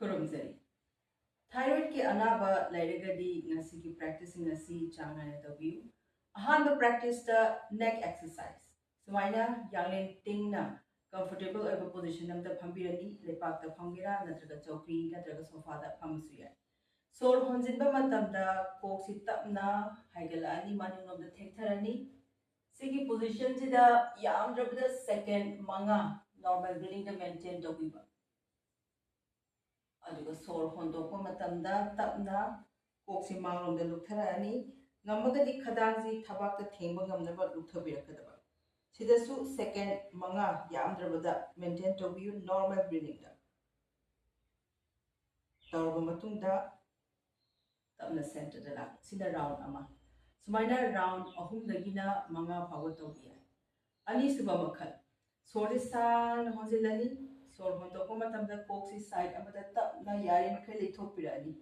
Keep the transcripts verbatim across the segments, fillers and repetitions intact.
ꯈꯨꯔꯨꯝꯖꯔꯤ꯫ ꯊꯥꯏꯔꯣꯏꯗꯀꯤ ꯑꯅꯥꯕ ꯂꯩꯔꯒꯗꯤ ꯉꯁꯤꯒꯤ ꯄ꯭ꯔꯦꯛꯇꯤꯁꯁꯤꯡ ꯑꯁꯤ ꯆꯥꯡ ꯅꯥꯏꯅ ꯇꯧꯕꯤꯌꯨ꯫ ꯑꯍꯥꯟꯕ ꯄ꯭ꯔꯦꯛꯇꯤꯁꯇ ꯅꯦꯛ ꯑꯦꯛꯁꯔꯁꯥꯏꯁ꯫ ꯁꯨꯃꯥꯏꯅ ꯌꯥꯡꯂꯦꯟ ꯇꯤꯡꯅ ꯀꯝꯐꯣꯔꯇꯦꯕꯜ ꯑꯣꯏꯕ ꯄꯣꯖꯤꯁꯟ ꯑꯃꯗ ꯐꯝꯕꯤꯔꯅꯤ꯫ ꯂꯩꯄꯥꯛꯇ ꯐꯝꯒꯦꯔꯥ ꯅꯠꯇ꯭ꯔꯒ ꯆꯧꯀ꯭ꯔꯤ ꯅꯠꯇ꯭ꯔꯒ ꯁꯣꯐꯥꯗ ꯐꯝꯃꯁꯨ ꯌꯥꯏ꯫ ꯁꯣꯔ ꯍꯣꯟꯖꯤꯟꯕ ꯃꯇꯝꯗ ꯀꯣꯛꯁꯤ ꯇꯞꯅ ꯍꯥꯏꯒꯠꯂꯛꯑꯅꯤ, ꯃꯅꯤꯡꯂꯣꯝꯗ ꯊꯦꯛꯊꯔꯅꯤ꯫ ꯁꯤꯒꯤ ꯄꯣꯖꯤꯁꯟꯁꯤꯗ ꯌꯥꯝꯗ꯭ꯔꯕꯗ ꯁꯦꯀꯦꯟ ꯃꯉꯥ ꯅꯣꯔꯃꯦꯜ ꯕ꯭ꯔꯤꯗꯤꯡꯗ ꯃꯦꯟꯇꯦꯟ ꯇꯧꯕꯤꯕ꯫ ꯑꯗꯨꯒ ꯁꯣꯔ ꯍꯣꯟꯗꯣꯛꯄ ꯃꯇꯝꯗ ꯇꯞꯅ ꯀꯣꯛꯁꯤ ꯃꯥꯡꯂꯣꯝꯗ ꯂꯨꯞꯊꯔꯛꯑꯅꯤ꯫ ꯉꯝꯃꯒꯗꯤ ꯈꯗꯥꯡꯁꯤ ꯊꯕꯥꯛꯇ ꯊꯦꯡꯕ ꯉꯝꯅꯕ ꯂꯨꯞꯊꯕꯤꯔꯛꯀꯗꯕ꯫ ꯁꯤꯗꯁꯨ ꯁꯦꯀꯦꯟ ꯃꯉꯥ ꯌꯥꯝꯗ꯭ꯔꯕꯗ ꯃꯦꯟꯇꯦꯟ ꯇꯧꯕꯤꯌꯨ ꯅꯣꯔꯃꯦꯜ ꯕ꯭ꯔꯤꯗꯤꯡꯗ꯫ ꯇꯧꯔꯕ ꯃꯇꯨꯡꯗ ꯇꯞꯅ ꯁꯦꯟꯇꯔꯗ ꯂꯥꯛ꯫ ꯁꯤꯅ ꯔꯥꯎꯟ ꯑꯃ꯫ ꯁꯨꯃꯥꯏꯅ ꯔꯥꯎꯟ ꯑꯍꯨꯝꯗꯒꯤꯅ ꯃꯉꯥ ꯐꯥꯎꯕ ꯇꯧꯕ ꯌꯥꯏ꯫ ꯑꯅꯤꯁꯨꯕ ꯃꯈꯜ, ꯁꯣꯔꯁꯤ ꯁꯥꯡꯅ ꯍꯣꯟꯖꯤꯜꯂꯅꯤ꯫ ꯁꯣꯔ ꯍꯣꯟꯗꯣꯛꯄ ꯃꯇꯝꯗ ꯀꯣꯛꯁꯤ ꯁꯥꯏꯠ ꯑꯃꯗ ꯇꯞꯅ ꯌꯥꯔꯤꯃꯈꯩ ꯂꯩꯊꯣꯛꯄꯤꯔꯛꯑꯅꯤ꯫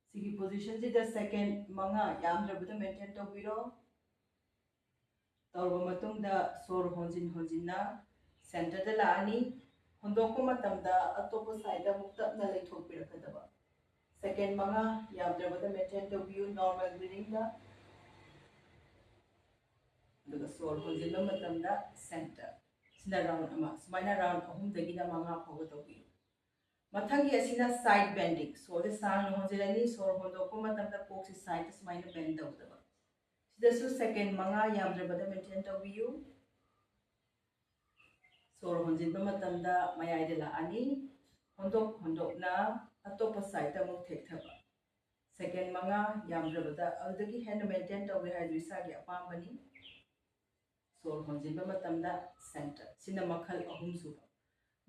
ꯁꯤꯒꯤ ꯄꯣꯖꯤꯁꯟꯁꯤꯗ ꯁꯦꯀꯦꯟ ꯃꯉꯥ ꯌꯥꯝꯗ꯭ꯔꯕꯗ ꯃꯦꯟꯇꯦꯟ ꯇꯧꯕꯤꯔꯣ꯫ ꯇꯧꯔꯕ ꯃꯇꯨꯡꯗ ꯁꯣꯔ ꯍꯣꯟꯖꯤꯟ ꯍꯣꯟꯖꯤꯟꯅ ꯁꯦꯟꯇꯔꯗ ꯂꯥꯛꯑꯅꯤ꯫ ꯍꯣꯟꯗꯣꯛꯄ ꯃꯇꯝꯗ ꯑꯇꯣꯞꯄ ꯁꯥꯏꯠꯇ ꯑꯃꯨꯛ ꯇꯞꯅ ꯂꯩꯊꯣꯛꯄꯤꯔꯛꯀꯗꯕ꯫ ꯁꯦꯀꯦꯟ ꯃꯉꯥ ꯌꯥꯝꯗ꯭ꯔꯕꯗ ꯃꯦꯟꯇꯦꯟ ꯇꯧꯕꯤꯌꯨ ꯅꯣꯔꯃꯦꯜ ꯕ꯭ꯔꯤꯗꯤꯡꯗ꯫ ꯑꯗꯨꯒ ꯁꯣꯔ ꯍꯣꯟꯖꯤꯟꯕ ꯃꯇꯝꯗ ꯁꯦꯟꯇꯔ꯫ ꯁꯤꯅ ꯔꯥꯎꯟ ꯑꯃ꯫ ꯁꯨꯃꯥꯏꯅ ꯔꯥꯎꯟ ꯑꯍꯨꯝꯗꯒꯤꯅ ꯃꯉꯥ ꯐꯥꯎꯕ ꯇꯧꯕꯤꯌꯨ꯫ ꯃꯊꯪꯒꯤ ꯑꯁꯤꯅ ꯁꯥꯏꯠ ꯕꯦꯟꯗꯤꯡ꯫ ꯁꯣꯔꯁꯦ ꯁꯥꯡꯅ ꯍꯣꯟꯖꯤꯜꯂꯅꯤ꯫ ꯁꯣꯔ ꯍꯣꯟꯗꯣꯛꯄ ꯃꯇꯝꯗ ꯀꯣꯛꯁꯤ ꯁꯥꯏꯠꯇ ꯁꯨꯃꯥꯏꯅ ꯕꯦꯟ ꯇꯧꯒꯗꯕ꯫ ꯁꯤꯗꯁꯨ ꯁꯦꯀꯦꯟ ꯃꯉꯥ ꯌꯥꯝꯗ꯭ꯔꯕꯗ ꯃꯦꯟꯇꯦꯟ ꯇꯧꯕꯤꯌꯨ꯫ ꯁꯣꯔ ꯍꯣꯟꯖꯤꯟꯕ ꯃꯇꯝꯗ ꯃꯌꯥꯏꯗ ꯂꯥꯛꯑꯅꯤ꯫ ꯍꯣꯟꯗꯣꯛ ꯍꯣꯟꯗꯣꯛꯅ ꯑꯇꯣꯞꯄ ꯁꯥꯏꯠꯇ ꯑꯃꯨꯛ ꯊꯦꯛꯊꯕ꯫ ꯁꯦꯀꯦꯟ ꯃꯉꯥ ꯌꯥꯝꯗ꯭ꯔꯕꯗ, ꯑꯗꯨꯗꯒꯤ ꯍꯦꯟꯅ ꯃꯦꯟꯇꯦꯟ ꯇꯧꯒꯦ ꯍꯥꯏꯗꯨ ꯏꯁꯥꯒꯤ ꯑꯄꯥꯝꯕꯅꯤ꯫ ꯁꯣꯔ ꯍꯣꯟꯖꯤꯟꯕ ꯃꯇꯝꯗ ꯁꯦꯟꯇꯔ꯫ ꯁꯤꯅ ꯃꯈꯜ ꯑꯍꯨꯝ ꯁꯨꯕ꯫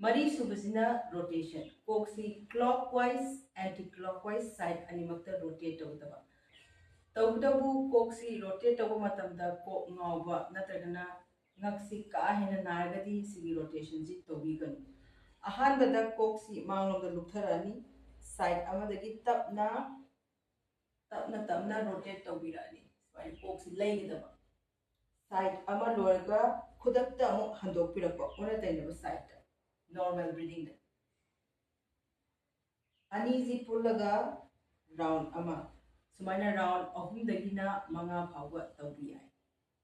ꯃꯔꯤ ꯁꯨꯕꯁꯤꯅ ꯔꯣꯇꯦꯁꯟ꯫ ꯀꯣꯛꯁꯤ clockwise, anticlockwise side ꯑꯅꯤꯃꯛꯇ ꯔꯣꯇꯦꯠ ꯇꯧꯒꯗꯕ꯫ ꯇꯧꯕꯇꯕꯨ ꯀꯣꯛꯁꯤ ꯔꯣꯇꯦꯠ ꯇꯧꯕ ꯃꯇꯝꯗ ꯀꯣꯛ ꯉꯥꯎꯕ ꯅꯠꯇ꯭ꯔꯒꯅ ꯉꯛꯁꯤ ꯀꯥ ꯍꯦꯟꯅ ꯅꯥꯔꯒꯗꯤ ꯁꯤꯒꯤ ꯔꯣꯇꯦꯁꯟꯁꯤ ꯇꯧꯕꯤꯒꯅꯨ꯫ ꯑꯍꯥꯟꯕꯗ ꯀꯣꯛꯁꯤ ꯃꯥꯡꯂꯣꯝꯗ ꯂꯨꯞꯊꯔꯛꯑꯅꯤ꯫ ꯁꯥꯏꯠ ꯑꯃꯗꯒꯤ ꯇꯞꯅ, ꯇꯞꯅ ꯇꯞꯅ ꯔꯣꯇꯦꯠ ꯇꯧꯕꯤꯔꯛꯑꯅꯤ꯫ ꯁꯨꯃꯥꯏꯅ ꯀꯣꯛꯁꯤ ꯂꯩꯒꯗꯕ꯫ ꯁꯥꯏꯠ ꯑꯃ ꯂꯣꯏꯔꯒ ꯈꯨꯗꯛꯇ ꯑꯃꯨꯛ ꯍꯟꯗꯣꯛꯄꯤꯔꯛꯄ ꯑꯣꯟꯅ ꯇꯩꯅꯕ ꯁꯥꯏꯠꯇ, ꯅꯣꯔꯃꯦꯜ ꯕ꯭ꯔꯤꯗꯤꯡꯗ꯫ ꯑꯅꯤꯁꯤ ꯄꯨꯜꯂꯒ ꯔꯥꯎꯟ ꯑꯃ, ꯁꯨꯃꯥꯏꯅ ꯔꯥꯎꯟ ꯑꯍꯨꯝꯗꯒꯤꯅ ꯃꯉꯥ ꯐꯥꯎꯕ ꯇꯧꯕ ꯌꯥꯏ꯫